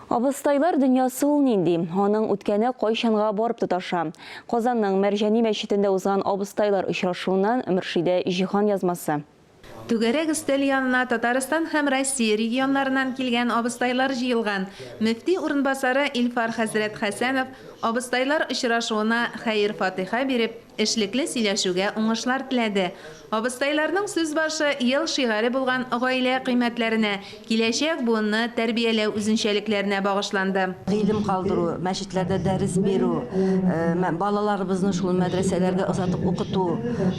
Абыстайлар дөньясы ул нинди? Аның үткәне кайчанга барып тоташа? Казанның Мәрҗани мәчетендә узган абыстайлар очрашуыннан Мөршидә Җиһан язмасы. Түгәрәк өстәл янына Татарстан һәм Россия регионнарыннан килгән абыстайлар җыелган. Мөфти урынбасары Илфар хәзрәт Хәсәнов абыстайлар очрашуына хәер-фатыйха биреп, Эшлекле сөйләшүгә уңышлар теләде. Абыстайларның сүз башы ел шигаре булган гаилә кыйммәтләренә, киләчәк буынны тәрбияләү үзенчәлекләренә багышланды. Гыйлем калдыру, мәчетләрдә дәрес бирү, балаларыбызны шул мәдрәсәләргә озатып укыту,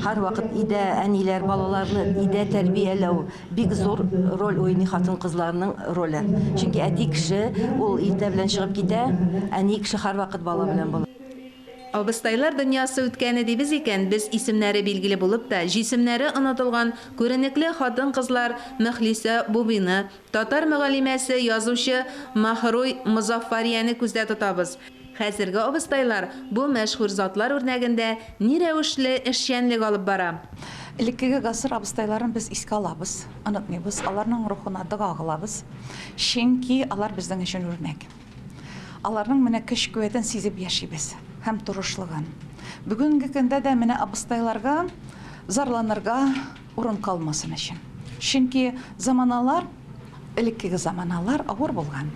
һәрвакыт өйдә әниләр балаларны өйдә тәрбияләү бик зур роль уйный хатын-кызларның роле. Чөнки әти кеше ул иртә белән чыгып китә, әни кеше һәрвакыт бала белән була. Абыстайлар дөньясы үткәне дибез икән, без исемнәре билгеле булып та, җисемнәре онытылган күренекле хатын-кызлар Мөхлисә Бубины, татар мөгаллимәсе, язучы Маһруй Мозаффарияне күздә тотабыз. Хәзерге абыстайлар бу мәшһүр затлар үрнәгендә ни рәвешле эшчәнлек алып бара? Элеккеге гасыр абыстайларын без искә алабыз, онытмыйбыз, аларның рухына дога кылабыз, чөнки алар безнең өчен үрнәк. Аларның менә көч-куәтен сизеп яшибез һәм тырышлыгын. Бүгенге көндә дә менә абыстайларга зарланырга урын калмасын өчен. Чөнки заманалар, элеккеге заманалар авыр булган.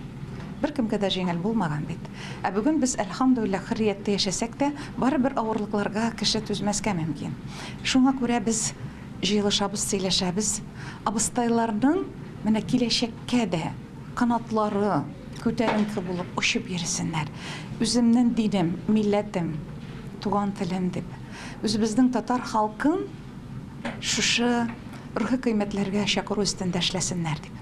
Беркемгә дә җиңел булмаган бит. Ә бүген без, әлхәмдүлилләһ, хөррияттә яшәсәк тә, барыбер авырлыкларга кеше түзмәскә мөмкин. Шуңа күрә без җыелышабыз, сөйләшәбез. Абыстайларның менә киләчәккә дә Канатлары күтәренке булып очып йөресеннәр. Үземнең динем, милләтем, туган телем дип, үзебезнең татар халкын шушы рухи кыйммәтләргә чакыру өстендә эшләсеннәр дип.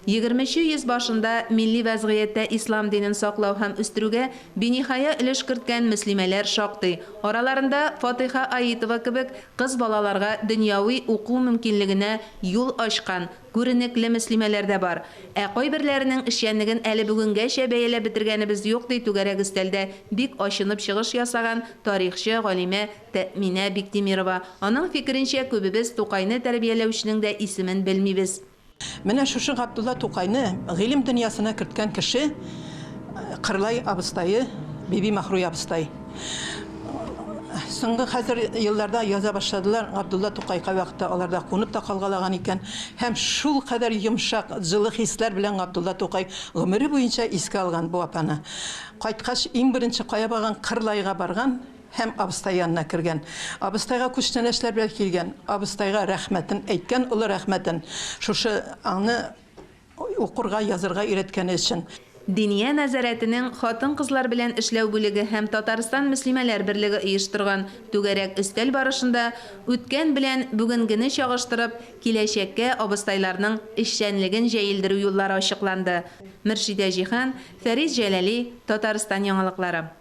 Егерменче йөз башында милли вәзгыятьтә ислам динен саклау һәм үстерүгә биниһая өлеш керткән мөслимәләр шактый. Араларында Фатыйха Аитова кебек кыз балаларга дөньяви уку мөмкинлегенә юл ачкан, Күренекле мөслимәләр дә бар. Ә кайберләренең эшчәнлеген әле бүгенгәчә бәяләп бетергәнебез юк, ди түгәрәк өстәлдә бик ачынып чыгыш ясаган тарихчы галимә Тәэминә Биктимирова. Аның фикеренчә, күбебез Тукайны тәрбияләүченең дә исемен белмибез. Менә шушы Габдулла Тукайны гыйлем дөньясына керткән кеше Кырлай абыстае Биби Маһруй абыстай. Соңгы хәзер елларда яза башладылар, Габдулла Тукай кайвакытта аларда кунып та калгалаган икән. Һәм шулкадәр йомшак, җылы хисләр белән Габдулла Тукай гомере буенча искә алган бу апаны. Кайткач, иң беренче кая барган? Кырлайга барган һәм абыстай янына кергән. Абыстайга күчтәнәчләр белән килгән. Абыстайга рәхмәтен әйткән, олы рәхмәтен. Шушы аны Укырга, язырга өйрәткәне өчен. Диния нәзарәтенең хатын-кызлар белән эшләү бүлеге һәм Татарстан мөслимәләр берлеге оештырган түгәрәк өстәл барышында үткән белән бүгенгене чагыштырып, киләчәккә абыстайларның эшчәнлеген җәелдерү юллары ачыкланды. Мөршидә Җиһан, Фәрит Җәләли, Татарстан яңалыклары.